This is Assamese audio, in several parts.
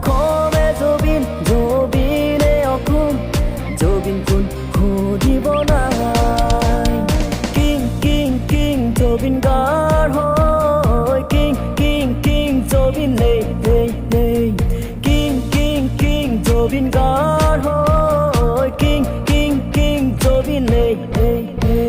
অসমে জুবিন, জুবিনে অসম, জুবিন কোন সুধিব নাই। King king king Zubeen Garg হয়, কিং কিং কিং জুবিন হে হে হে। King king king Zubeen Garg হয়, কিং কিং কিং জুবিন হে হে হে।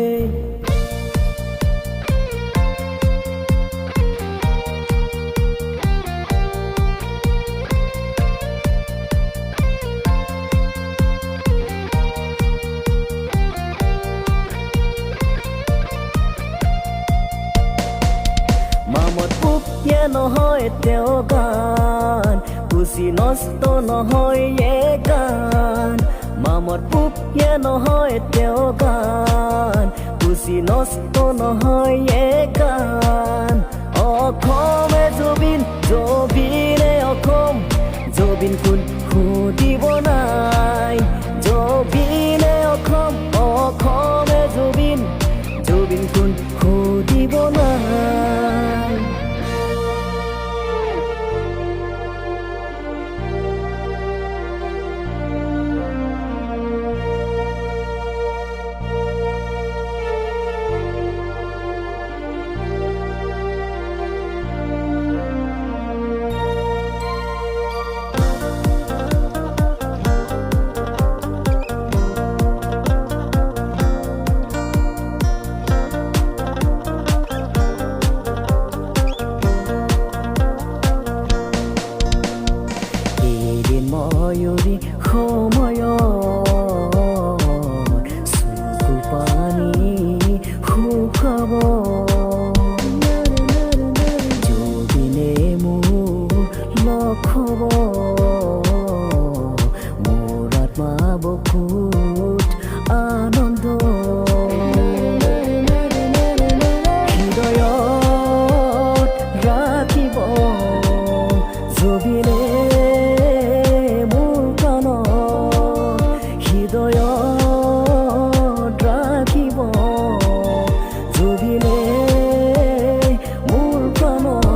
মামত পোকে নহয় তেওঁ গান, পুচি নষ্ট নহয় এ গান। মামৰ পোকে নহয় তেওঁ গান, পুচি নষ্ট নহয় এ গান। অসমে জুবিন, জুবিনে অসম, জুবিন কোন সুধিব নাই। জুবিনে অসম, অসমে জুবিন, জুবিন কোন সুধিব নাই। এদিন ময়ূৰী সময়ত চকু পানী শুকাব, জুবিনে মোৰ লগ হ'ব, মোৰ আত্মা বহুত আনন্দ। হৃদয়ত ৰাখিব জুবিনে মোৰ প্ৰাণত, হৃদয়ত ৰাখিব জুবিনে মোৰ প্ৰাণত।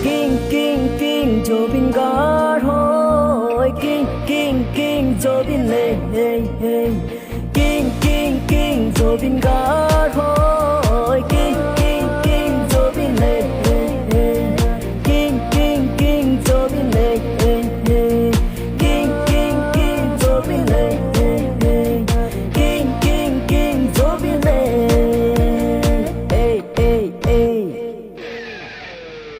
King king king Zubeen Garg হয়, কিং কিং কিং জুবিন হে হে হে। King king king Zubeen Garg.